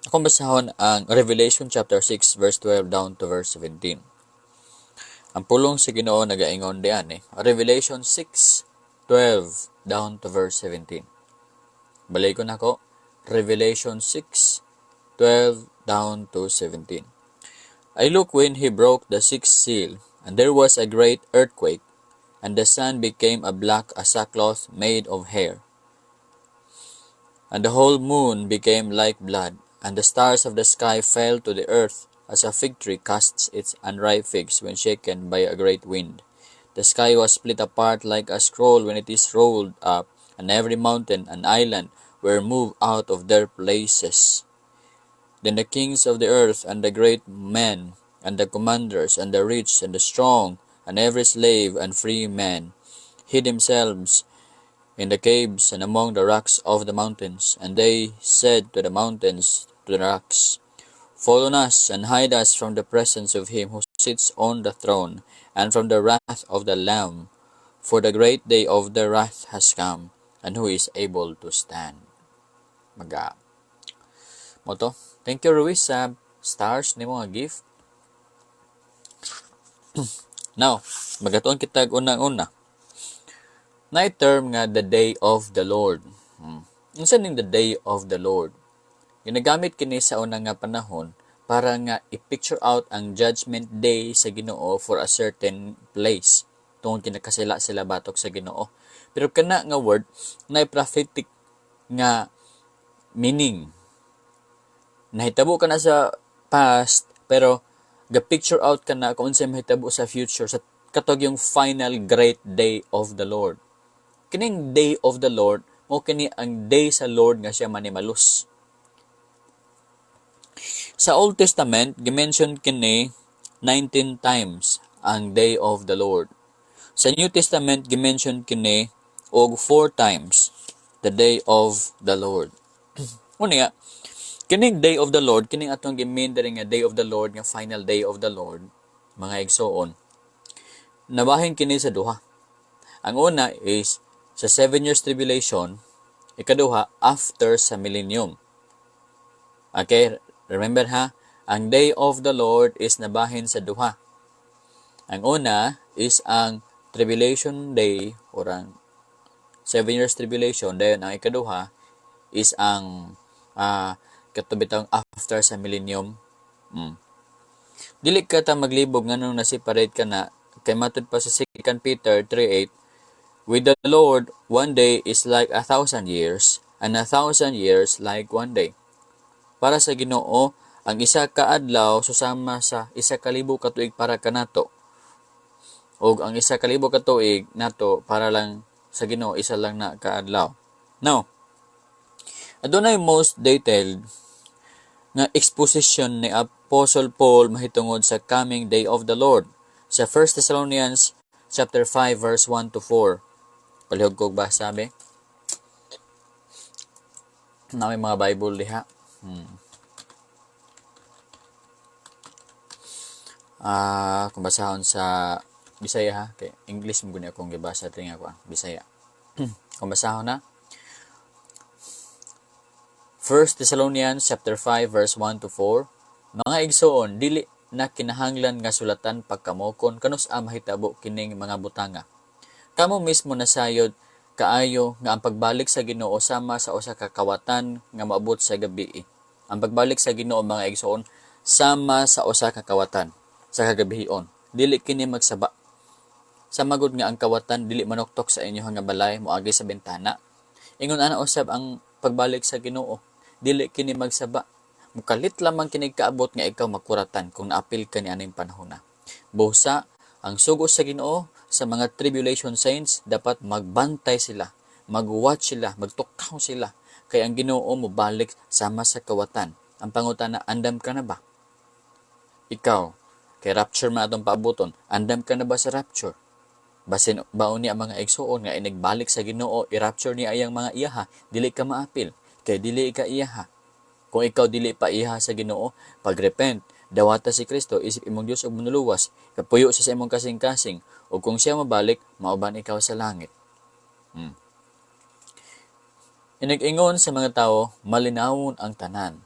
Akong basahon ang Revelation chapter 6 verse 12 down to verse 17. Ang pulong sa Ginoo nagaingon dian eh. Revelation 6:12 down to verse 17. Balikon nako, Revelation 6:12 down to 17. I looked when he broke the sixth seal, and there was a great earthquake, and the sun became a black as sackcloth made of hair. And the whole moon became like blood, and the stars of the sky fell to the earth, as a fig tree casts its unripe figs when shaken by a great wind. The sky was split apart like a scroll when it is rolled up, and every mountain and island were moved out of their places. Then the kings of the earth, and the great men, and the commanders, and the rich, and the strong, and every slave and free man, hid themselves in the caves and among the rocks of the mountains. And they said to the mountains, to the rocks, "Fall on us, and hide us from the presence of him who sits on the throne, and from the wrath of the Lamb. For the great day of their wrath has come, and who is able to stand?" Maga. Mao to. Thank you, Ruiz, sa stars nimo nga gift. Now, magatuon kita unang-una. Naay term nga "the day of the Lord." Unsa ning "the day of the Lord"? Ginagamit kini sa unang nga panahon para nga i-picture out ang judgment day sa Ginoo for a certain place tungod kinakasila sila batok sa Ginoo. Pero kana nga word naay prophetic nga meaning. Nahitabo kana sa past, pero ga-picture out kana kung unsay mahitabo sa future sa katong yung final great day of the Lord. Kining "day of the Lord" mao kini ang day sa Lord nga siya manimalus. Sa Old Testament, gimension kini 19 times ang "day of the Lord." Sa New Testament, gimension kini og 4 times, "the day of the Lord." Unya, kining "day of the Lord," kining atong gi-mean diri nga "day of the Lord," nga final day of the Lord, mga igsoon, nabahin kini sa duha. Ang una is sa 7 years tribulation, ikaduha after sa millennium. Okay, remember ha, ang "day of the Lord" is nabahin sa duha. Ang una is ang tribulation day or ang 7 years tribulation, then ang ikaduha is ang kato bitang after sa millennium. Dili ka ta maglibog nganong na-separate ka na kay matud pa sa 2 Peter 3:8, "With the Lord, one day is like 1,000 years, and 1,000 years like one day." Para sa Ginoo, ang isa ka adlaw susama sa 1,000 ka tuig para kanato. Og ang 1,000 ka tuig nato, para lang sa Ginoo isa lang na ka adlaw. Now, adunay most detailed nga exposition ni Apostle Paul mahitungod sa coming day of the Lord sa 1 Thessalonians chapter 5 verse 1 to 4. Palihog kog basa be. Naa may mga Bible diha. Ah, kung basahon sa Bisaya ha, kay English mo guni akong gibasa tinga ko, ah, Bisaya. Kung basahon na 1 Thessalonians chapter 5 verse 1 to 4. Mga igsoon, dili na kinahanglan nga sulatan pa kamo kon kanus-a mahitabo kining mga butanga. Kamo mismo nasayod kaayo nga ang pagbalik sa Ginoo sama sa usa ka kawatan nga moabot sa gabii. Ang pagbalik sa Ginoo, mga igsoon, sama sa usa ka kawatan sa kagabion. Dili kini magsaba. Sa magud nga ang kawatan dili manuktok sa inyo nga balay, moagi sa bintana. Ingon ana usab ang pagbalik sa Ginoo. Dili kini magsaba. Mukalit lamang kini kaabot nga ikaw makuratan kung naapil ka ni aning panahona. Busa, ang sugo sa Ginoo sa mga tribulation saints, dapat magbantay sila, mag-watch sila, magtukaw sila kay ang Ginoo mobalik sama sa kawatan. Ang pangutana, andam ka na ba? Ikaw, kay rapture man atong paabuton, andam ka na ba sa rapture? Basin baon ni ang mga igsuon nga inigbalik sa Ginoo, i-rapture niya ayang mga iyaha, dili ka maapil kay dili ka iyaha. Kung ikaw dili pa iyaha sa Ginoo, pagrepent, dawata si Kristo isip imong Dios ug manluluwas, kapuyo siya sa imong kasing-kasing, ug kung siya mabalik, mauban ikaw sa langit. Inig-ingon sa mga tao, malinawon ang tanan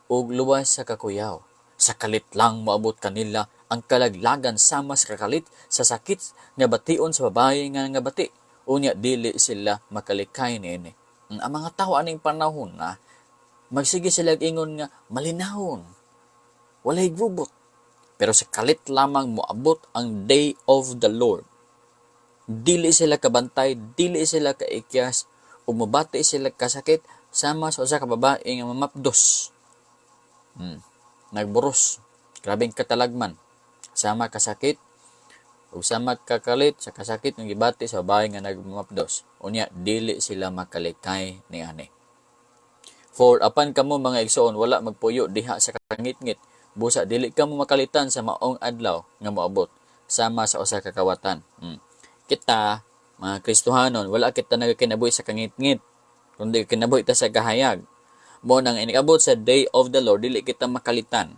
ug luwas sa kakuyaw. Sa kalit lang moabot kanila ang kalaglagan sama sa kakalit sa sakit nga bation sa babaye nga nangabati. Unya dili sila makalikay niini. Ang mga tao aning panahon na magsige sila ingon nga malinawon, walay gubot. Pero sa kalit lamang moabot ang day of the Lord, dili sila kabantay, dili sila kaikyas, ug mobati sila kasakit sama sa usa ka babae nga mamapdos. Nagburos. Grabeng katalagman. Sama kasakit ug sama kakalit sa kasakit nga gibati sa babae nga nagmamapdos. Unya dili sila makalikay niani. For apan kamo, mga igsoon, wala magpuyo diha sa kangitngit, busa dili kamo makalitan sa maong adlaw nga moabot sama sa usa ka kawatan. Kita mga Kristohanon, wala kita nagakinabuhi sa kangitngit, kundi kinabuhi ta sa kahayag. Mao nang inig-abot sa day of the Lord, dili kita makalitan.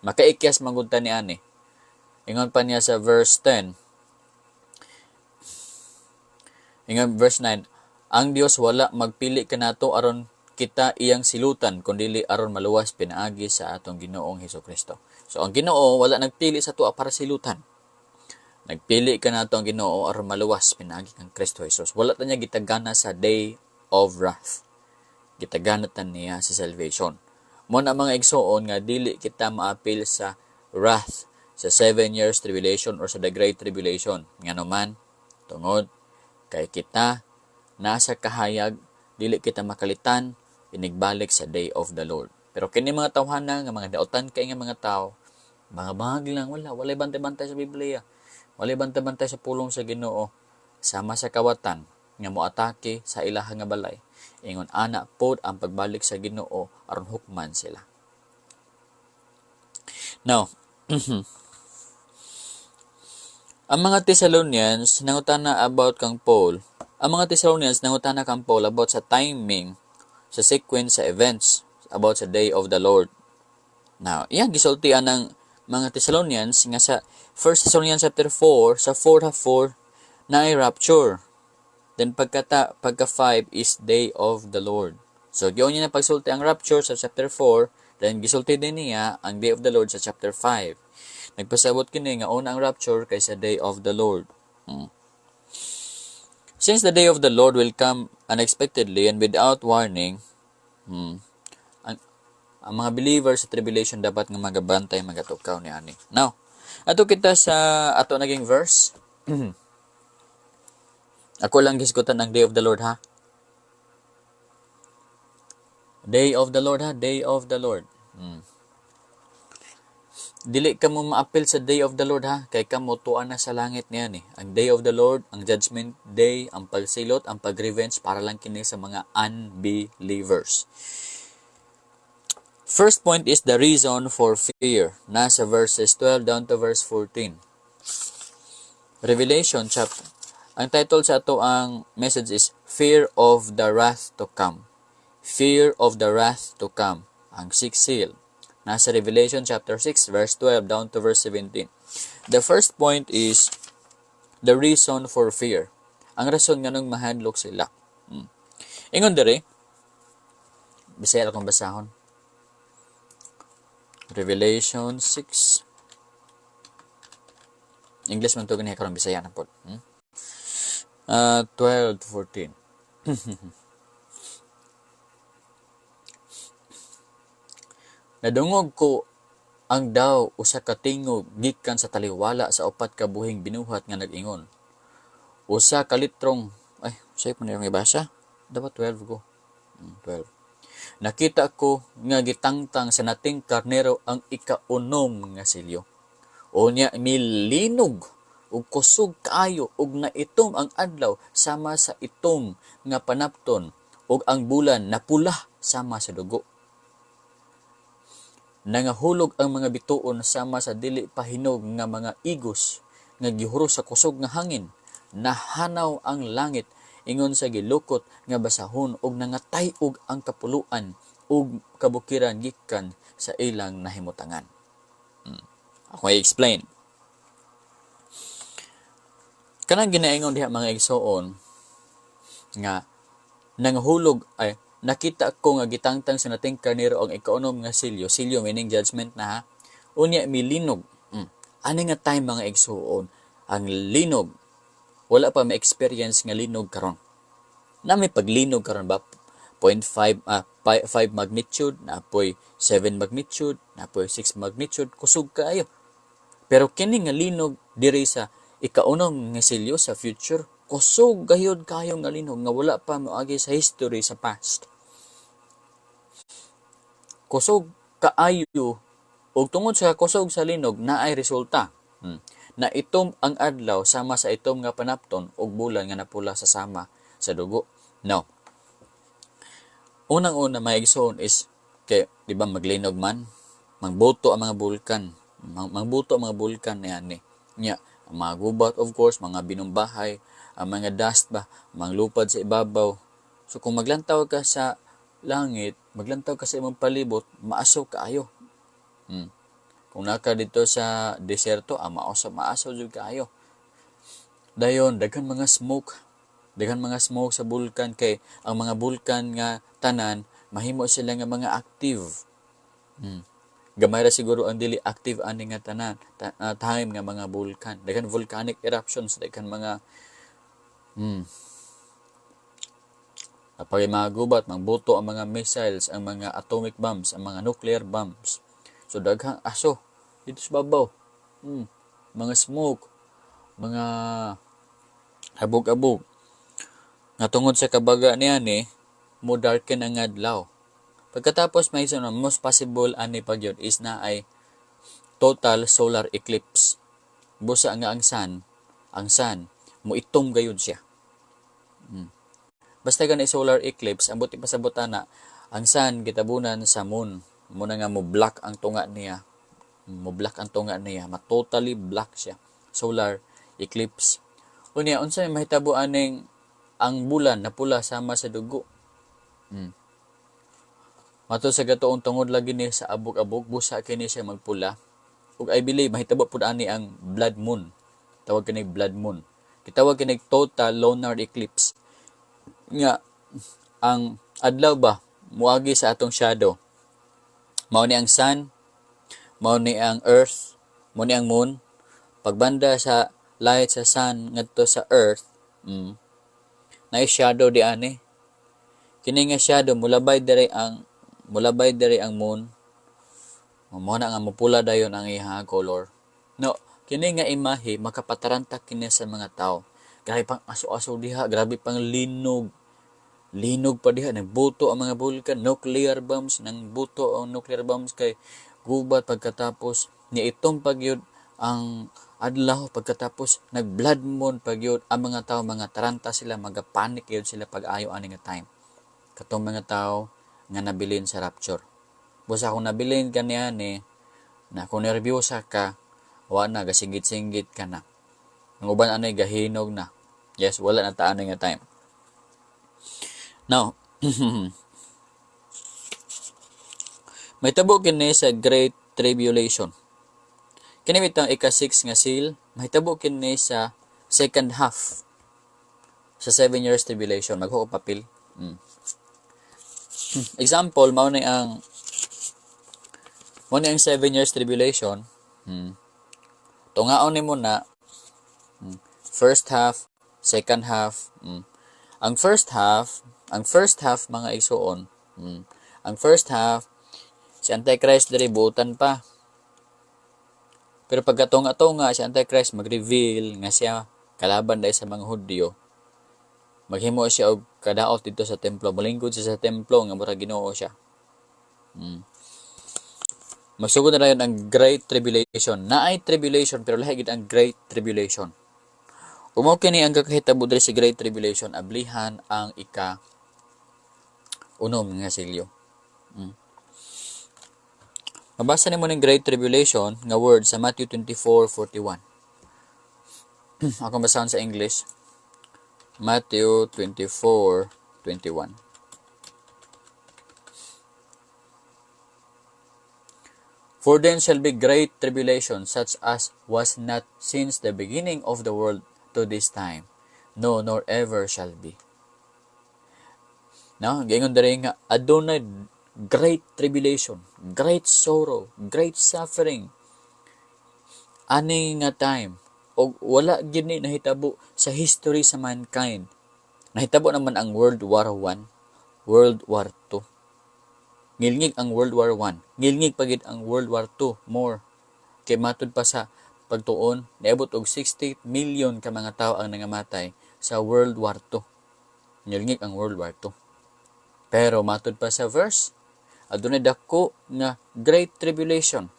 Makaikyas man gud ta niani. Ingon pa niya sa verse 10. Ingon verse 9, ang Dios wala magpili kanato aron kita iyang silutan, kundili aron maluwas pinaagi sa atong Ginoong Hesukristo. So ang Ginoo wala nagpili sa atoa para silutan. Nagpili kanato ang Ginoo aron maluwas pinaagi kang Kristo Jesus. Wala ta niya gitagana sa day of wrath. Gitagana ta niya sa salvation. Mao na, mga igsoon, nga dili kita maapil sa wrath sa 7 years tribulation or sa the great tribulation. Ngano man, tungod kay kita nasa kahayag, dili kita makalitan inigbalik sa day of the Lord. Pero kini mga tawhana nga mga daotan kay nga mga tao, mga bahag lang, wala, walay bantay-bantay sa Biblia. Walay bantay-bantay sa pulong sa Ginoo, sama sa kawatan nga moatake sa ilaha nga balay. Ingon ana pod ang pagbalik sa Ginoo aron hukman sila. Now, ang mga Thessalonians nangutana about kang Paul. Ang mga Thessalonians nangutana kang Paul about sa timing, sa sequence sa events about sa day of the Lord. Now, iyang gisultian ng mga Thessalonians nga sa 1 Thessalonians chapter 4, sa 4 half 4 na rapture. Then pagka 5 is day of the Lord. So giyon niya na pagsulti ang rapture sa chapter 4, then gisulti din niya ang day of the Lord sa chapter 5. Nagpasabot kini nga una ang rapture kaysa day of the Lord. Since the day of the Lord will come unexpectedly and without warning, ang mga believers sa tribulation dapat nga magabantay, magatukaw ni ani. Now, ato kita sa ato naging verse. Ako lang gisgutan ang day of the Lord, ha. Day of the Lord, ha, day of the Lord. Dili ka mo maapil sa day of the Lord, ha, kay kamo tuan na sa langit niyan eh. Ang day of the Lord, ang judgment day, ang pagsilot, ang pag-revenge, para lang kini sa mga unbelievers. First point is the reason for fear. Nasa verses 12 down to verse 14. Revelation chapter. Ang title sa ato ang message is Fear of the Wrath to Come. Fear of the Wrath to Come. Ang sixth seal. Nasa Revelation chapter 6 verse 12 down to verse 17. The first point is the reason for fear. Ang rason nganong mahadlok sila. Ingon diri, Bisaya akong basahon. Revelation 6. English man to gani karon, Bisaya na pod. 12 to 14. Nadungog ko ang daw usa ka tingog gikan sa taliwala sa upat ka buhing binuhat nga nag-ingon. Usa ka litrong, ay, say pa na ibasa. Dapat 12 ko. 12. Nakita ko nga gitangtang sa nating karnero ang ikaunom nga selyo. Unya milinog ug kusog kaayo ug naitom ang adlaw sama sa itom nga panapton ug ang bulan napula sama sa dugo. Nangahulog ang mga bituon sama sa dili pa hinog nga mga igos nga gihuros sa kusog nga hangin. Nahanaw ang langit ingon sa gilukot nga basahon ug nangatay-og ang kapuluan ug kabukiran gikan sa ilang nahimutangan. Ako i-explain. Kanang ginaingon diha, mga igsoon, nga Nanghulog ay nakita ko nga gitangtang sa nating karnero ang ikaunom nga silyo. Silyo meaning judgment na ha. Unya milinog. Ani nga time, mga igsuon, ang linog, wala pa ma-experience nga linog karon. Na may paglinog karon ba, 0.5, 5 magnitude, napoy 7 magnitude, napoy 6 magnitude, kusog kaayo. Pero kini nga linog diri sa ikaunom nga silyo sa future, kusog gayud kayo nga linog nga wala pa moagi sa history sa past. Kusog kaayo, ug tungod sa kusog sa linog, naay resulta. Na itom ang adlaw sama sa itom nga panapton ug bulan nga napula sa sama sa dugo. Now, unang-una, mga igsoon, is kay di ba maglinog man, mangbuto ang mga bulkan, mangbuto ang mga bulkan niyan ni. Nya, ang mga gubat, of course, mga binumbahay, ang mga dust ba, manglupad sa ibabaw. So kung maglantaw ka sa langit, maglantaw ka sa imong palibot, maaso kaayo. Kung naka dito sa deserto, maaso, maaso jud kaayo. Dayon, daghan mga smoke. Daghan mga smoke sa bulkan kay ang mga bulkan nga tanan mahimo sila nga mga active. Gamay ra siguro ang dili active ani nga tanan time nga mga bulkan. Daghan volcanic eruptions, daghan mga Apag mga gubat, mangbuto ang mga missiles, ang mga atomic bombs, ang mga nuclear bombs. So daghang aso dito sa babaw. Mga smoke, mga abog-abog. Nga tungod sa kabaga niya ni, mo darken ang adlaw. Pagkatapos, may isa na most possible ani pagyud is na ay total solar eclipse. Busa nga ang sun mo itom gayud siya. Basta gani solar eclipse, ang buti pasabot ana, ang sun gitabunan sa moon. Muna nga mo black ang tunga niya. Mo black ang tunga niya, ma-totally black siya. Solar eclipse. Unya, unsa may mahitabo aning ang bulan na pula sama sa dugo? Mato sa gatoong tungod lagi ni sa abog-abog, busa kini siya magpula. Ug I believe mahitabo pud ani ang blood moon. Tawag kini blood moon. Gitawag kini total lunar eclipse. Nga ang adlaw ba muagi sa atong shadow. Mao ni ang sun, mao ni ang earth, mao ni ang moon. Pagbanda sa light sa sun ngadto sa earth, na shadow di ani. Kini nga shadow mulabay diri ang moon. Mo na nga mupula dayon ang iyang color. No, kini nga imahe makapataranta kini sa mga tao. Grabe pang aso-aso diha, grabe pang linog. Linog pa diha, nagbuto ang mga bulkan, nuclear bombs, nang buto ang nuclear bombs kay gubat, pagkatapos ni itong pagyud ang adlaw, pagkatapos nag blood moon pagyud. Ang mga tao mga taranta sila, magapanik gyud sila pag-ayo ani nga time, katong mga tao nga nabilin sa rapture. Busa kung nabilin ka niya ni na, kung nerbiyosa ka, wa na gasinggit-singgit ka na. Ang uban anay gahinog na. Yes, wala na ta ani nga time. Now, may tabo kini sa Great Tribulation. Kini bitang ika-6 nga seal, mahitabo kini sa second half sa 7 years tribulation. Maghuo papel. Example, mao ni ang 7 years tribulation. Tungaon nimo na first half, second half. Ang first half, mga igsuon, ang first half, si Antichrist diri buutan pa. Pero pagkatunga-tunga, si Antichrist mag-reveal nga siya kalaban dahil sa mga Hudyo. Maghimo siya og kadaot dito sa templo. Molingkod siya sa templo nga murag Ginoo siya. Magsugod na dayon ang Great Tribulation. Naay tribulation pero lahi gid ang Great Tribulation. Ug mao kini ang kakahitabo diri sa Great Tribulation, ablihan ang ika unom nga silyo. Mabasa nimo ning Great Tribulation nga word sa Matthew 24:41. Ako basahon sa English. Matthew 24:21. For then shall be great tribulation, such as was not since the beginning of the world to this time, no, nor ever shall be. No, giingon diri nga adunay great tribulation, great sorrow, great suffering ani nga time og wala gyud ni nahitabo sa history sa mankind. Nahitabo naman ang World War I, World War II. Ngilngig ang World War I, ngilngig pa gid ang World War II more. Kay matud pa sa pagtuon, niabot og 60 million ka mga tawo ang nangamatay sa World War II. Ngilngig ang World War II. Pero matud pa sa verse, adunay dako nga great tribulation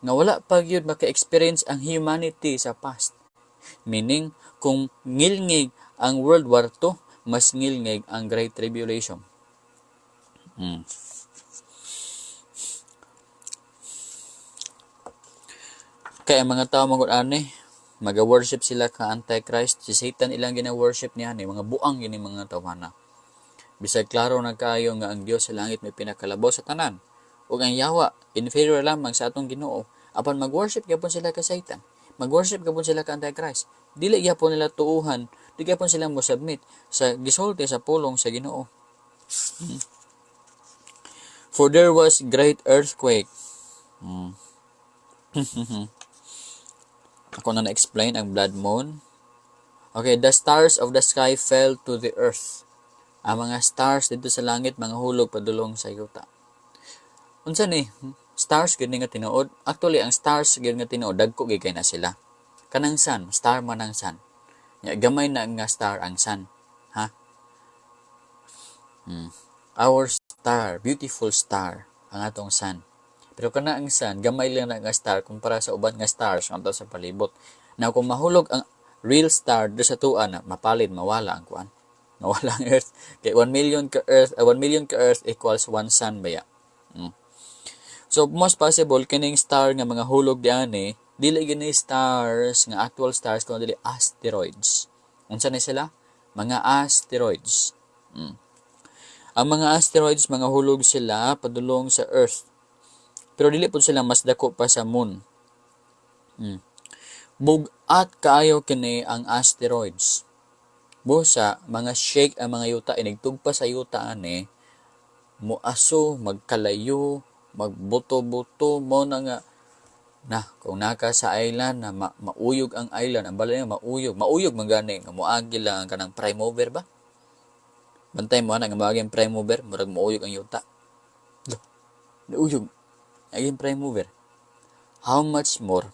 nga wala pa gyud maka-experience ang humanity sa past. Meaning, kung ngilngig ang World War II, mas ngilngig ang Great Tribulation. Kaya ang mga tao magud ani, maga-worship sila ka Antichrist, si Satan ilang gina-worship niya ni mga buang gini mga tawhana. Bisag klaro na kaayo nga ang Dios sa langit may pinakalabaw sa tanan ug ang yawa inferior lamang sa atong Ginoo, apan mag-worship gyapon sila ka Satan. Mag-worship gyapon sila ka Antichrist. Dili gyapon nila tuuhan, di gyapon sila mo submit sa gisulti sa pulong sa Ginoo. For there was great earthquake. Ako na na-explain ang blood moon. Okay, the stars of the sky fell to the earth. Ang mga stars dito sa langit mga hulog padulong sa yuta. Unsa ni? Stars gid ni nga tinuod. Actually, ang stars gid nga tinuod dagko gid kay na sila. Kanang sun, star man ang sun. Nya gamay na nga star ang sun. Ha? Our star, beautiful star, ang atong sun. Pero kana ang sun, gamay lang na nga star kumpara sa uban nga stars nga sa palibot. Now kung mahulog ang real star do sa tuwa na mapalid, mawala ang kuan. Mawala ang earth. Kay 1 million ka earth, 1 million ka earth equals 1 sun baya. So most possible kining star nga mga hulog diani, dili gini stars nga actual stars kundi dili asteroids. Unsa ni sila? Mga asteroids. Ang mga asteroids mga hulog sila padulong sa earth. Pero dili pud sila mas dako pa sa moon. Bug-at kaayo kini ang asteroids. Busa mga shake ang mga yuta, inigtugpa sa yuta ani, muaso, magkalayo, magbuto-buto mo na nga na kung naka sa island na mauyog ang island, ang balay nga mauyog, mauyog man gani nga moagi lang ang kanang prime mover ba? Bantay mo ana nga moagi ang prime mover, murag mauyog ang yuta. Nauyog. Aging prime mover. How much more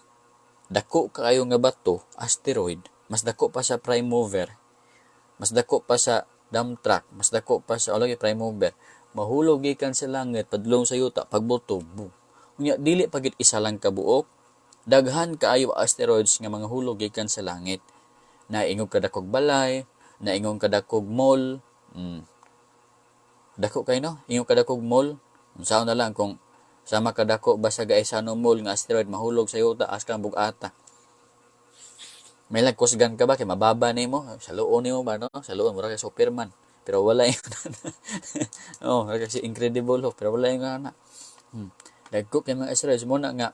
dako kaayo nga bato, asteroid, mas dako pa sa prime mover, mas dako pa sa dump truck, mas dako pa sa alagi prime mover, mahulog gikan sa langit padulong sa yuta, pagbuto, boom. Unya dili pa gid isa lang ka buok, daghan kaayo asteroids nga mga hulog gikan sa langit. Naingog kadakog balay, naingog kadakog mall. Dako kay no, ingog kadakog mall. Unsaon na lang kung sama kadako ba sa Gaisano Mall nga asteroid mahulog sa yuta as kang bugata. May lag kusgan ka ba kay mababa nimo, sa luon nimo ba no? Sa luon mura kay Superman. Pero wala yung oh, mura kay si Incredible Hulk, pero wala yung ana. Dagko kay mga asteroids mo na nga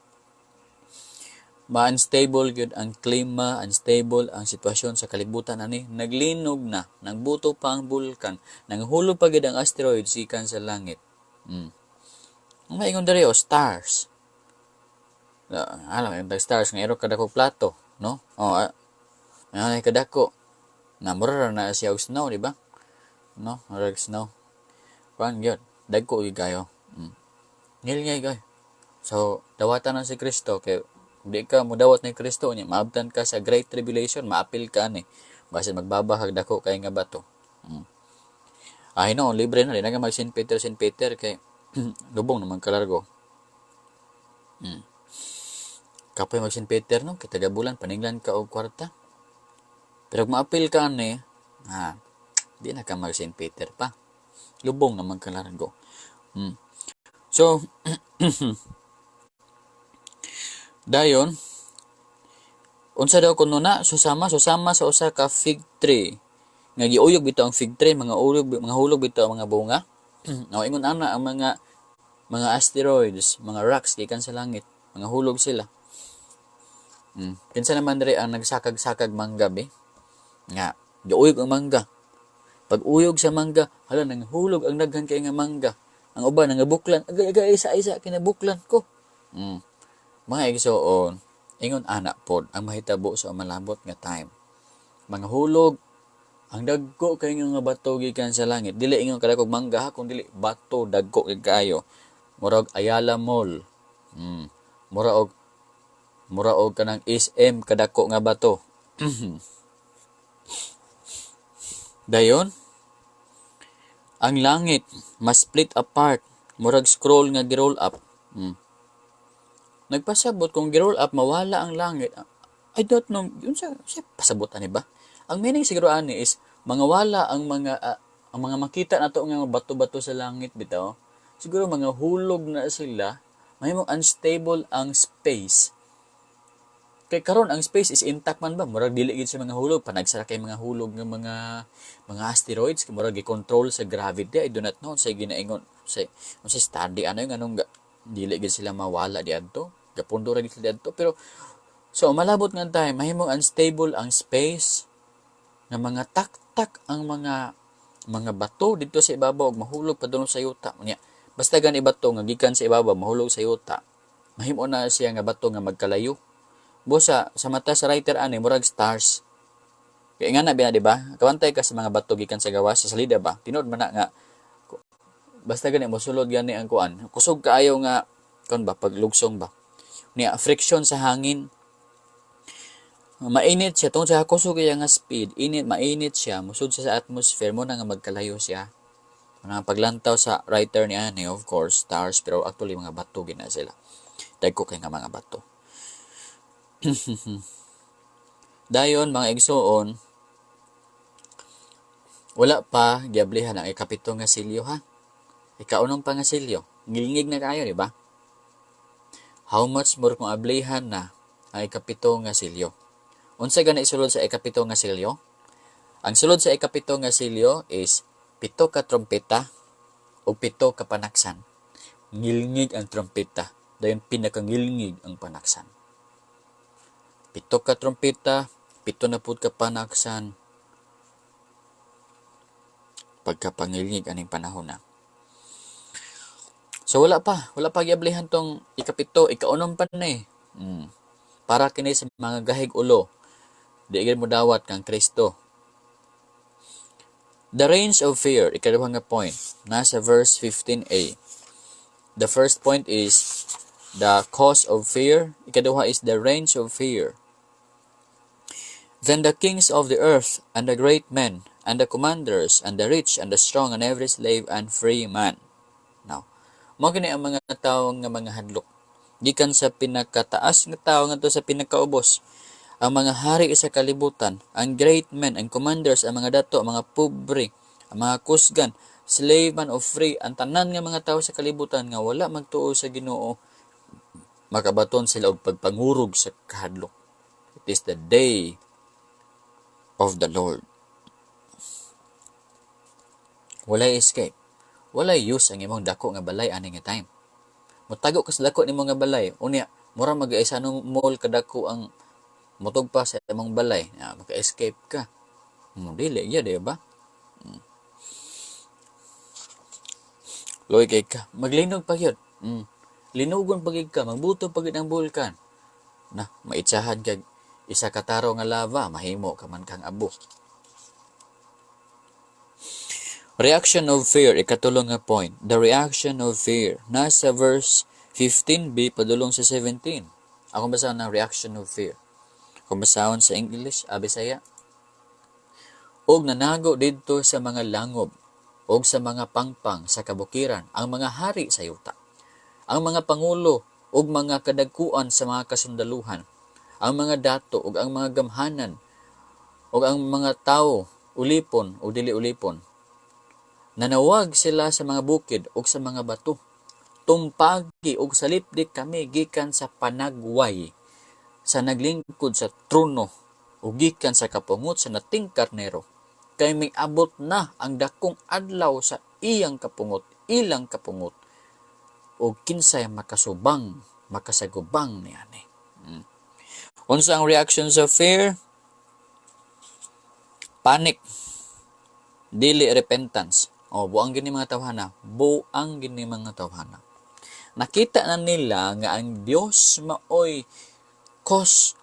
ma-unstable gyud ang klima, unstable ang sitwasyon sa kalibutan ani, naglinog na, nagbuto pa ang bulkan, nanghulog pa gyud ang asteroids gikan sa langit. Ang maingon diri oh, stars. Alam yung stars nga ero kadako plato, no? Oh, ay kadako. Na mura na siya og snow, di ba? No, mura snow. Kuan gyud, dagko gyud kayo. Ngilngay kay. So, dawatan na si Kristo kay kung di ka modawat ni Kristo unya maabtan ka sa Great Tribulation, maapil ka ani. Basin magbabahag dako kay nga bato. Ay no, libre na di na ka mag Saint Peter, Saint Peter kay lubong naman kalargo. Kapoy mag Saint Peter no, kay taga bulan paninglan ka og kwarta. Pero kung maapil ka ani, ha, di na ka mag Saint Peter pa. Lubong naman kalargo. So, dayon, unsa daw kuno na susama susama sa usa ka fig tree. Nga giuyog bitaw ang fig tree, mga uyog, mga hulog bitaw ang mga bunga. O ingon ana ang mga asteroids, mga rocks gikan sa langit, mga hulog sila. Kinsa naman diri ang nagsakag-sakag mangga be? Nga giuyog ang mangga. Pag uyog sa mangga, hala, nanghulog ang daghan kay nga mangga. Ang uban nangabuklan, agay agay, isa isa kinabuklan ko. Mga igsoon, ingon ana pod ang mahitabo sa malabot nga time. Mga hulog ang dagko kay nga bato gikan sa langit. Dili ingon kadakog mangga ha, kung dili bato dagko kay kaayo. Murag Ayala Mall. Mura og kanang SM kadako nga bato. Dayon, ang langit ma-split apart, murag scroll nga gi-roll up. Nagpasabot kung gi-roll up mawala ang langit. I don't know, yun sa pasabot ani ba? Ang meaning siguro ani is mangawala ang mga makita nato nga bato-bato sa langit bitaw. Siguro mga hulog na sila, mahimong unstable ang space. Kay karon ang space is intact man ba, murag dili gid sa mga hulog, panagsara kay mga hulog nga mga asteroids, kay murag gi-control sa gravity. I do not know sa ginaingon sa sa study ano yung anong dili gid sila mawala diadto, gapundo ra gid sila diadto. Pero so malabot nga time, mahimong unstable ang space nga mga taktak ang mga bato didto sa ibabaw ug mahulog padulong sa yuta. Unya basta gani bato nga gikan sa ibabaw mahulog sa yuta, mahimo na siya nga bato nga magkalayo. Busa sa mata sa writer ani murag stars. Kay nga na biya, di ba? Kawantay ka sa mga bato gikan sa gawas sa salida ba? Tinuod man na nga basta gani mosulod gani ang kuan. Kusog kaayo nga kon ba paglugsong ba. Niya friction sa hangin. Mainit siya tungod sa kusog iya nga speed, init mainit siya, musud siya sa atmosphere mo na nga magkalayo siya. Mga paglantaw sa writer ni ani, of course, stars, pero actually mga bato gina sila. Dagko kay nga mga bato. Dayon mga igsoon, wala pa giablihan ang ikapito nga silyo ha. Ikaunong pa nga silyo. Ngilngig na kayo, di ba? How much more kung ablihan na ang ikapito nga silyo? Unsa gani sulod sa ikapito nga silyo? Ang sulod sa ikapito nga silyo is 7 ka trompeta o 7 ka panaksan. Ngilngig ang trompeta, dayon pinakangilngig ang panaksan. 7 ka trompeta, 7 na pud ka panaksan. Pagkapangilngig aning panahon na. So wala pa giablihan tong ikapito, ikaunom pa na eh. Para kini sa mga gahig ulo. Di gid mo dawat kang Kristo. The range of fear, ikaduha nga point, nasa verse 15a. The first point is the cause of fear. Ikaduha is the range of fear. Then the kings of the earth, and the great men, and the commanders, and the rich, and the strong, and every slave and free man. Now, mao kini ang mga tawo nga mga hadlok. Gikan sa pinakataas nga tawo ngadto sa pinakaubos. Ang mga hari sa kalibutan, ang great men, ang commanders, ang mga dato, ang mga pobre, ang mga kusgan, slave man o free, ang tanan nga mga tawo sa kalibutan nga wala magtuo sa Ginoo, makabaton sila og pagpangurog sa kahadlok. It is the day of the Lord. Walay escape. Walay use ang imong dako nga balay ani nga time. Motago ka sa dako nimo nga balay, unya mura mag-isa no mall kadako ang motog pa sa imong balay, na maka-escape ka. Dili gyud, di ba? Luoy kay ka, maglinog pa gyud. Linugon pa gyud ka, magbuto pa gyud ang bulkan. Na maitsahan kag isa ka taro nga lava, mahimo ka man kang abo. Reaction of fear, ikatulong nga point. The reaction of fear. Nasa verse 15b padulong sa 17. Ako basahon ng reaction of fear. Kung basahon sa English, Bisaya. Og nanago didto sa mga langob, og sa mga pangpang sa kabukiran, ang mga hari sa yuta, ang mga pangulo, og mga kadagkuan sa mga kasundaluhan, ang mga dato, og ang mga gamhanan, og ang mga tawo, ulipon o dili ulipon. Nanawag sila sa mga bukid og sa mga bato. Tumpagi og salipdi kami gikan sa panagway sa naglingkod sa trono o gikan sa kapungot sa nating karnero. Kay miabot na ang dakong adlaw sa iyang kapungot, ilang kapungot, o kinsay makasubang, makasagubang niani. Unsa ang reactions of fear? Panic. Dili repentance. O, buang gini mga tawhana. Buang gini mga tawhana. Nakita na nila nga ang Dios maoy cause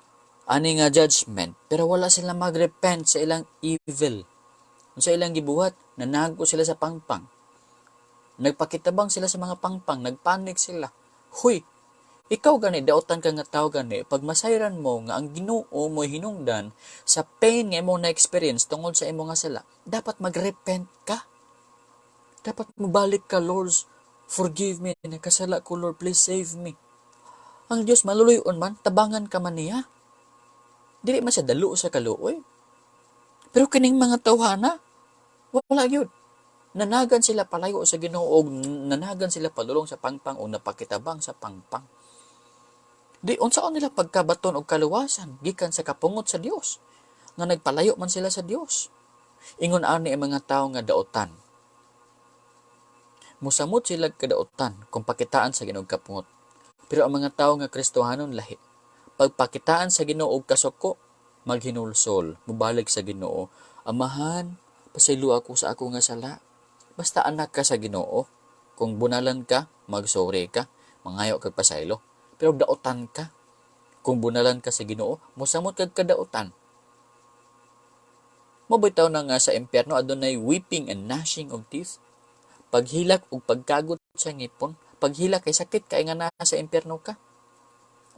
ani nga judgment, pero wala sila magrepent sa ilang evil. Sa ilang gibuhat, nanago sila sa pangpang. Nagpakitabang sila sa mga pangpang, nagpanik sila. Huy, ikaw gani, dautan ka nga tao gani, pag masayran mo nga ang Ginoo mo hinungdan sa pain nga imong na-experience tungod sa imong nga sala, dapat magrepent ka. Dapat mobalik ka, "Lord, forgive me, nakasala ko, Lord, please save me." Ang Dios maluluy-on man, tabangan ka man niya. Dili man siya dalo sa kaluoy. Pero kining mga tawhana, wala gyud. Nanagan sila palayo sa Ginoo og nanagan sila padulong sa pangpang o napakitabang sa pangpang. Di unsaon nila pagkabaton og kaluwasan gikan sa kapungot sa Dios nga nagpalayo man sila sa Dios? Ingon ani ang mga tawo nga daotan. Musamot sila kadautan kung pakitaan sa Ginoo kapungot. Pero ang mga tawo nga Kristohanon, lahi. Pagpakitaan sa Ginoo og kasuko, maghinulsol, mobalik sa Ginoo. "Amahan, pasaylo ako sa ako nga sala." Basta anak ka sa Ginoo, kung bunalan ka, magsorry ka, mangayo kag pasaylo. Pero dautan ka, kung bunalan ka sa Ginoo, mosamot kag kadautan. Mao bitaw na nga sa impyerno adunay weeping and gnashing of teeth. Paghilak ug pagkagot sa ngipon, paghilak kay sakit kay nga naa sa impyerno ka.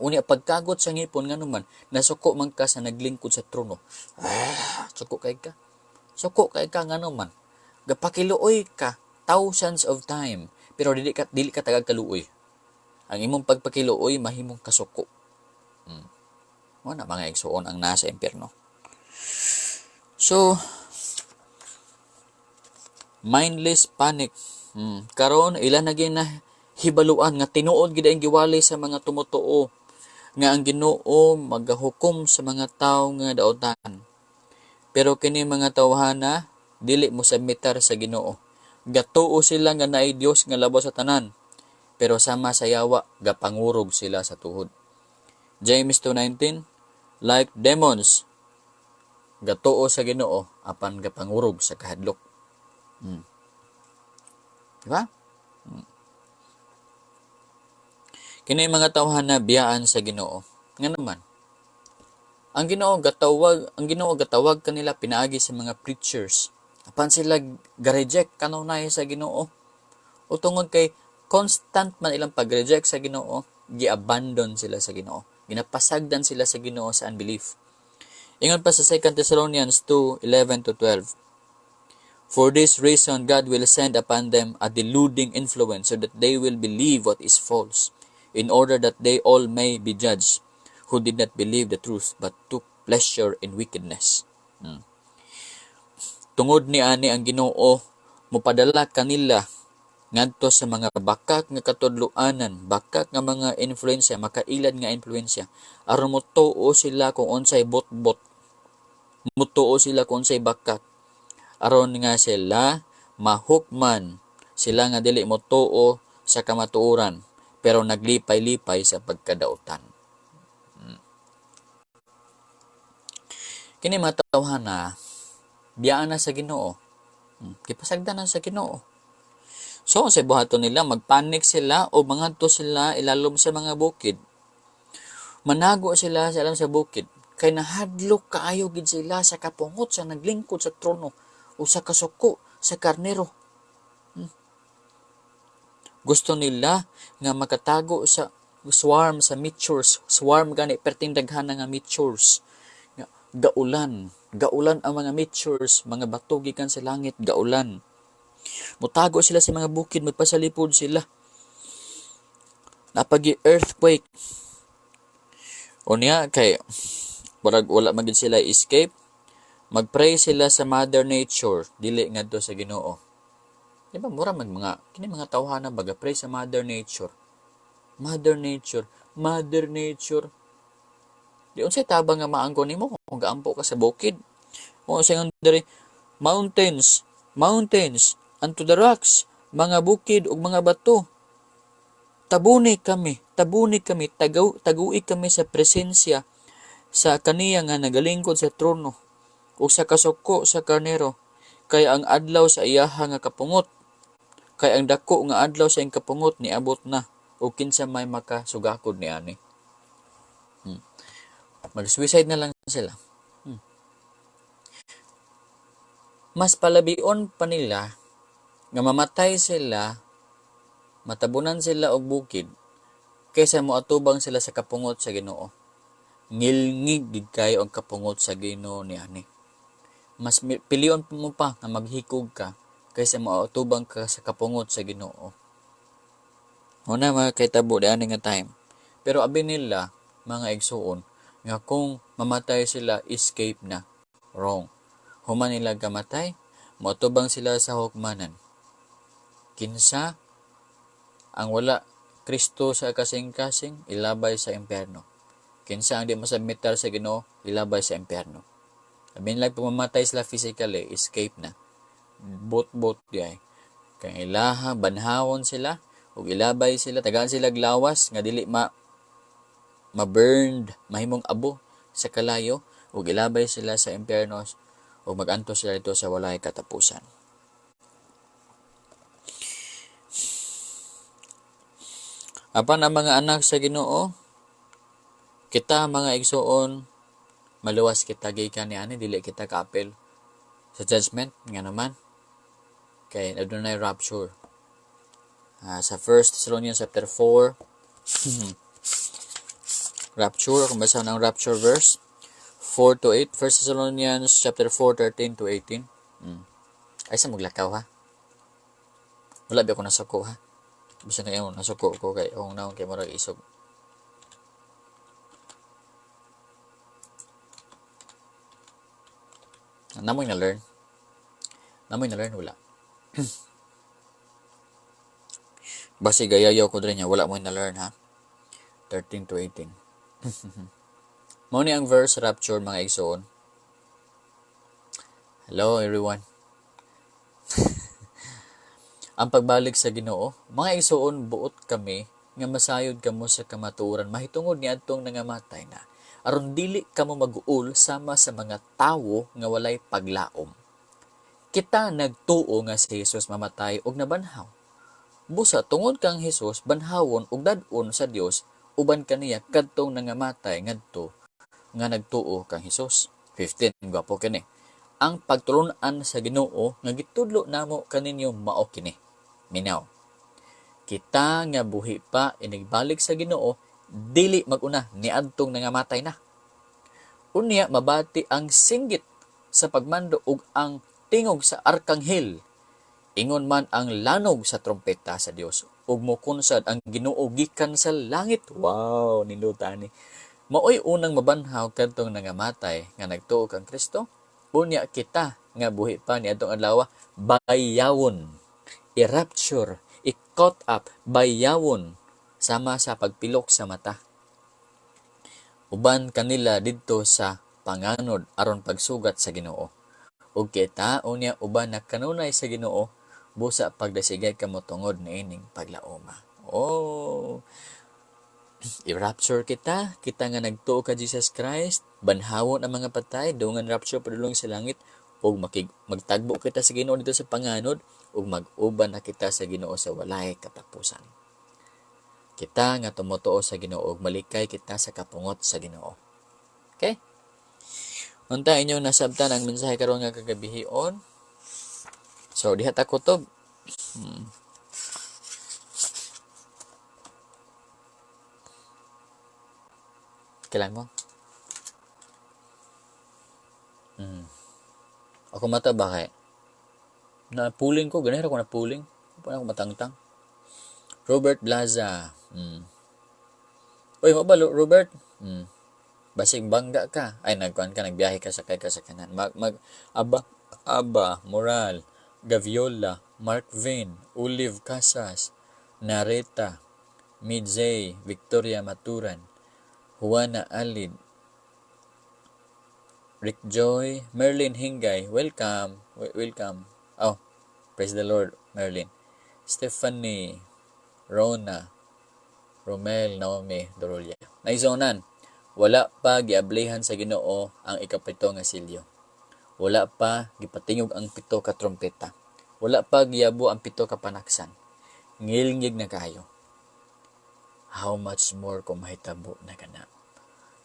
Unya pagkagot sa ngipon, ngano man nasuko man ka sa naglingkod sa trono. Ah, suko kay ka. Suko kay ka, ngano man gapakiluoy ka thousands of time, pero dili ka tagag kaluoy. Ang imong pagpakiluoy mahimong kasuko. Mo na, mga igsuon, ang nasa impyerno. So, mindless panic. Karon ila na na hibaluan nga tinuod gid ang giwali sa mga tumutuo nga ang Ginoo magahukom sa mga tawo nga daotan. Pero kini mga tawhana dili mo submitar sa Ginoo. Gatuo sila nga naay Dios nga labaw sa tanan. Pero sama sa yawa, gapangurog sila sa tuhod. James 2:19, like demons, gatuo sa Ginoo apan gapangurog sa kahadlok. Diba? Kini mga tawhana biyaan sa Ginoo. Nga naman, ang Ginoo gatawag kanila pinaagi sa mga preachers. Apan sila ga-reject kanunay sa Ginoo. O tungod kay constant man ilang pag-reject sa Ginoo, gi-abandon sila sa Ginoo. Ginapasagdan sila sa Ginoo sa unbelief. Ingon pa sa 2 Thessalonians 2:11 to 12. For this reason, God will send upon them a deluding influence so that they will believe what is false, in order that they all may be judged who did not believe the truth but took pleasure in wickedness. Tungod ni ani, ang Ginoo mopadala kanila ngadto sa mga bakak nga katudloanan, bakak nga mga influensya, makailad nga influensya, aron motuo sila kung unsay botbot, mutuo sila kung unsay bakak, aron nga sila mahukman, sila nga dili motuo sa kamatuoran pero naglipay-lipay sa pagkadautan. Kini mga tawhana, biyaan na sa Ginoo. Gipasagdan na sa Ginoo. So, sa buhaton nila, magpanik sila o mangadto sila ilalom sa mga bukid. Manago sila sa ilalom sa bukid. Kay nahadlok kaayo gid sila sa kapungot sa naglingkod sa trono o sa kasuko sa karnero. Gusto nila nga makatago sa swarm sa meteors. Swarm gani, perting daghan nga meteors. Nga, gaulan. Gaulan ang mga meteors, mga bato gikan sa langit, gaulan. Mutago sila sa mga bukid, magpasalipod sila. Napagi earthquake. Unya kay barag wala man gid sila escape. Magpray sila sa Mother Nature, dili ngadto sa Ginoo. Di ba mura man mga kini mga tawhana baga pray sa Mother Nature. Mother Nature, Mother Nature. Di unsay tabang nga maangko nimo kung gaampo ka sa bukid? Kung unsay nga diri, "Mountains, mountains, unto the rocks, mga bukid ug mga bato. Tabuni kami, tabuni kami, tagui kami sa presensya sa kaniya nga nagalingkod sa trono ug sa kasuko sa karnero. Kay ang adlaw sa iyaha nga kapungot, kay ang dako nga adlaw sa iyang kapungot niabot na, ug kinsa may makasugakod niani. Mag-suicide na lang sila. Mas palabion pa nila nga mamatay sila, matabunan sila og bukid, kaysa moatubang sila sa kapungot sa Ginoo. Ngilngig gid kayo ang kapungot sa Ginoo niani. Mas pilion mo pa nga maghikog ka kaysa moatubang ka sa kapungot sa Ginoo. Una mga kahitabo diani nga time. Pero abi nila mga igsuon nga kung mamatay sila, escape na. Wrong. Human nila kamatay, moatubang sila sa hukmanan. Kinsa ang wala Kristo sa kasing-kasing, ilabay sa impyerno. Kinsa ang di masubmitar sa Ginoo, ilabay sa impyerno. Abi nila pag mamatay sila physically, escape na. Bot-bot di ay. Kay ilaha, banhawon sila, ug ilabay sila, tagaan sila lawas nga dili ma-burned, mahimong abo sa kalayo, ug ilabay sila sa impyerno, ug mag-antos sila dito sa walay katapusan. Apan ang mga anak sa Ginoo, kita mga igsuon, maluwas kita gikan niani, dili kita kaapil sa judgment nga naman kay adunay rapture. Sa 1 Thessalonians chapter 4, rapture, kung basahon ang rapture verse 4 to 8, 1 Thessalonians chapter 4, 13 to 18. Ay sa maglakaw ha. Wala ba ako nasuko ha. Bisa na yun, nasuko ko kay akong naon kay murag isog. Namoy na learn. Namoy na learn wala. Basi gayayaw ko diri niya, wala mo na learn ha. 13 to 18. Mao ni ang verse rapture mga igsoon. Hello everyone. Ang pagbalik sa Ginoo, mga igsoon, buot kami nga masayod kamo sa kamatuoran mahitungod niadtong nangamatay na, aron dili kamo mag-uol sama sa mga tawo nga walay paglaom. Kita nagtuo nga si Jesus mamatay og nabanhaw. Busa tungod kang Hesus banhawon og dad-on sa Dios uban kaniya kadtong nangamatay ngadto nga nagtuo kang Hesus. 15, gwapo kini. Ang pagtulun-an sa Ginoo nga gitudlo namo kaninyo mao kini. Minaw. Kita nga buhi pa inigbalik sa Ginoo dili maguna niadtong nangamatay na. Unya mabati ang singgit sa pagmando ug ang tingog sa arkanghel. Ingon man ang lanog sa trompeta sa Dios ug mokunsad ang Ginoo gikan sa langit. Wow, ninduta ni. Maoy unang mabanhaw kadtong nangamatay nga nagtuo kang Kristo. Unya kita nga buhi pa niadtong adlaw bayawon, i-rapture, i-caught up, bayawon sama sa pagpilok sa mata. Uban kanila didto sa panganod aron pagsugat sa Ginoo. Ug kita unya uban na kanunay sa Ginoo busa pagdasigay kamo tungod niining paglaoma. Oh, i-rapture kita, kita nga nagtuo ka Jesus Christ, banhawon ang mga patay, dungan rapture padulong sa langit, ug magtagbo kita sa Ginoo dito sa panganod, ug mag-uban na kita sa Ginoo sa walay katapusan. Kita nga tumutuo sa Ginoo ug malikay kita sa kapungot sa Ginoo. Okay? Unta inyong nasabtan ang mensahe karon nga kagabihion. So diha ta kutob. Kailan mo? Ako mata ba kay? Napuling ko, ganun ako napuling. Paano ako matangtang? Robert Blaza. Uy, mo ba, Robert? Basig bangga ka. Ay, nagkuhan ka, nagbiyahe ka, sakay ka sa kanan. Aba, Moral, Gaviola, Mark Vin, Olive Casas, Nareta, Midzay, Victoria Maturan, Juana Alid, Rick Joy, Merlin Hingay, welcome, welcome. Oh, praise the Lord, Merlin. Stephanie, Rona, Romel, Naomi, Dorolia. Naisonan, wala pa giablihan sa Ginoo ang ikapito nga silyo. Wala pa gipatingog ang pito ka trumpeta. Wala pa giyabo ang pito ka panaksan. Ngilngig na kaayo. How much more kung mahitabo na kana?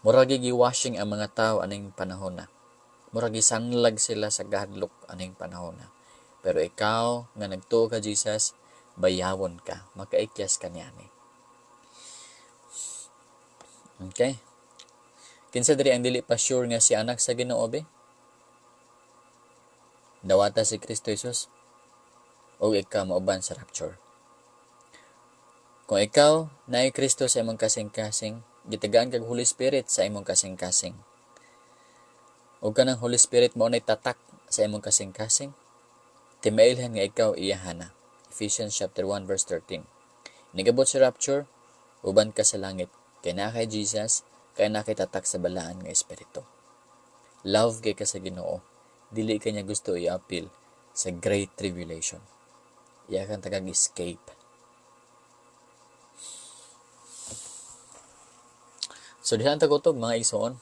Murag gi-washing ang mga tao aning panahon na. Murag gisanlag sila sa gahadlok aning panahon na. Pero ikaw nga nagtuo ka Jesus, bayawon ka, makaikyas ka niani. Okay? Kinsa diri ang dili pa sure nga si anak sa Ginoo be? Dawata si Kristo Jesus og ikaw mauban sa rapture. Kung ikaw naay Kristo sa imong kasing-kasing, gitagaan kag Holy Spirit sa imong kasing-kasing. Ug kanang Holy Spirit mao nay tatak sa imong kasing-kasing, timailhan nga ikaw iyahana. Ephesians chapter 1 verse 13. Nigabot sa rapture, uban ka sa langit kay naa kay Jesus, kay naa kay tatak sa balaan nga espiritu. Love kay ka sa Ginoo, dili kanya gusto i-appeal sa great tribulation. Iya kang tagag escape. So diha ang tagutob mga igsoon.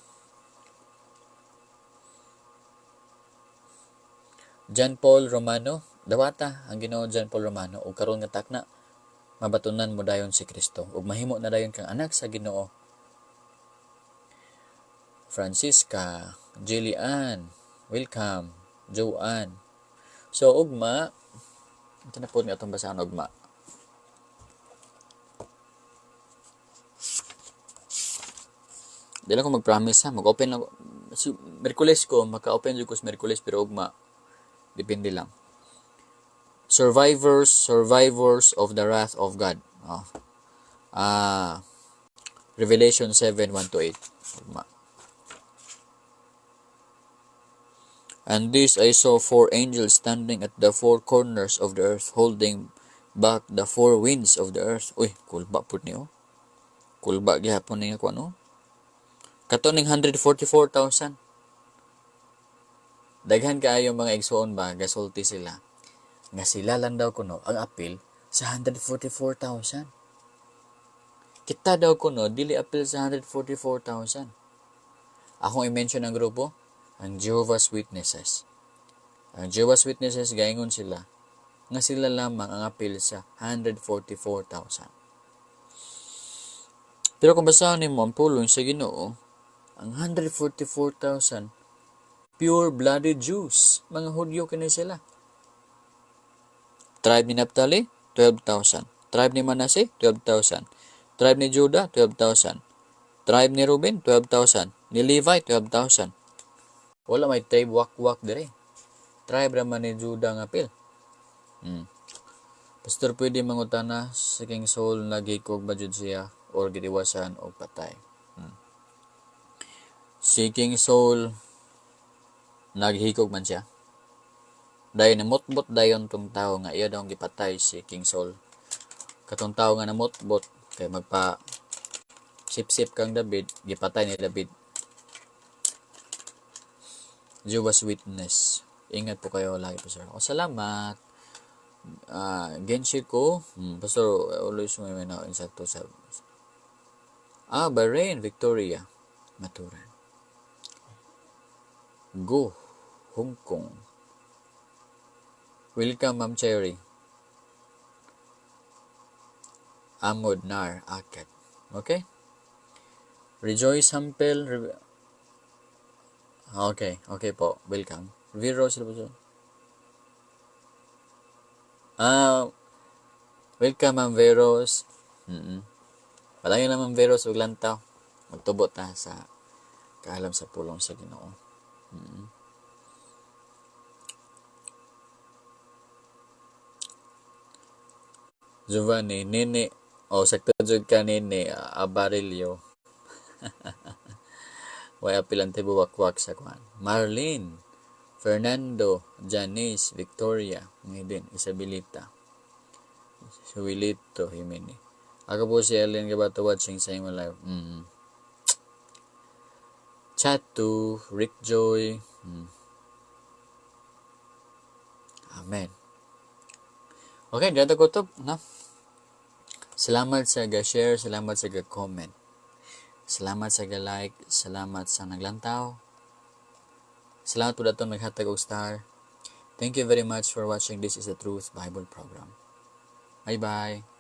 John Paul Romano, dawata ang Ginoo John Paul Romano ug karon nga takna mabatunan mo dayon si Kristo ug mahimo na dayon kang anak sa Ginoo. Francisca, Jillian, welcome, Joanne. So ugma, ito na po nga atong basahan ugma. Dili ko mag-promise ha, mag-open lang si Merkules ko, maka-open jud ko sa Merkules pero ugma depende lang. Survivors of the wrath of God. Oh. Revelation 7:1-8. Ugma. And this I saw four angels standing at the four corners of the earth, holding back the four winds of the earth. Uy, kulba pud niyo. Kulba gihapon niya ko ano. Kato ning 144,000. Daghan kaayo mga igsoon ba, gasulti sila. Nga sila lang daw kuno ang apil sa 144,000. Kita daw kuno dili apil sa 144,000. Akong i-mention ang grupo, ang Jehovah's Witnesses. Ang Jehovah's Witnesses gaingon sila nga sila lamang ang apil sa 144,000. Pero kung basahon nimo ang pulong sa Ginoo, ang 144,000 pure-blooded Jews, mga Hudyo kini sila. Tribe ni Naphtali, 12,000. Tribe ni Manasseh, 12,000. Tribe ni Judah, 12,000. Tribe ni Reuben, 12,000. Ni Levi, 12,000. Wala may tribe wak-wak dire. Tribe raman ni Judah nga apil. Pastor, pwede mangutana sa King Saul naghikog ba jud siya or gidiwasan og patay? Si King Saul naghikog man siya. Dayon namutbot dayon tong tawo nga iya daw gipatay si King Saul. Katong tawo nga namutbot kay magpa sip-sip kang David, gipatay ni David. Jehovah's Witness. Ingat po kayo lagi, Pastor. O, salamat. Genshi ko. Pastor, always may na insakto sa Bahrain, Victoria. Maturan. Go, Hong Kong. Welcome, Ma'am Cherry. Amod Nar Akad. Okay? Rejoice Hampel. Okay, okay po. Welcome. Vero sila po. Welcome, Ma'am Veros. Palayo na, Ma'am Veros, ug lantaw. Magtubot ta sa kaalam sa pulong sa Ginoo. Giovanni, Nene, o sakto jud ka Nene, Abarillo. Way apil ang tibuwakwak sa kuan. Marlene, Fernando, Janice, Victoria, ngayon din, Isabelita, Suwilito, Jimene. Ako po si Ellen Gabato watching sa imo live. Chatu, Rick Joy. Amen. Okay, dito ko to, no? Salamat sa ga-share, salamat sa ga-comment. Salamat sa ga-like, salamat sa naglantaw. Salamat po atong naghatag og star. Thank you very much for watching. This is the Truth Bible Program. Bye bye.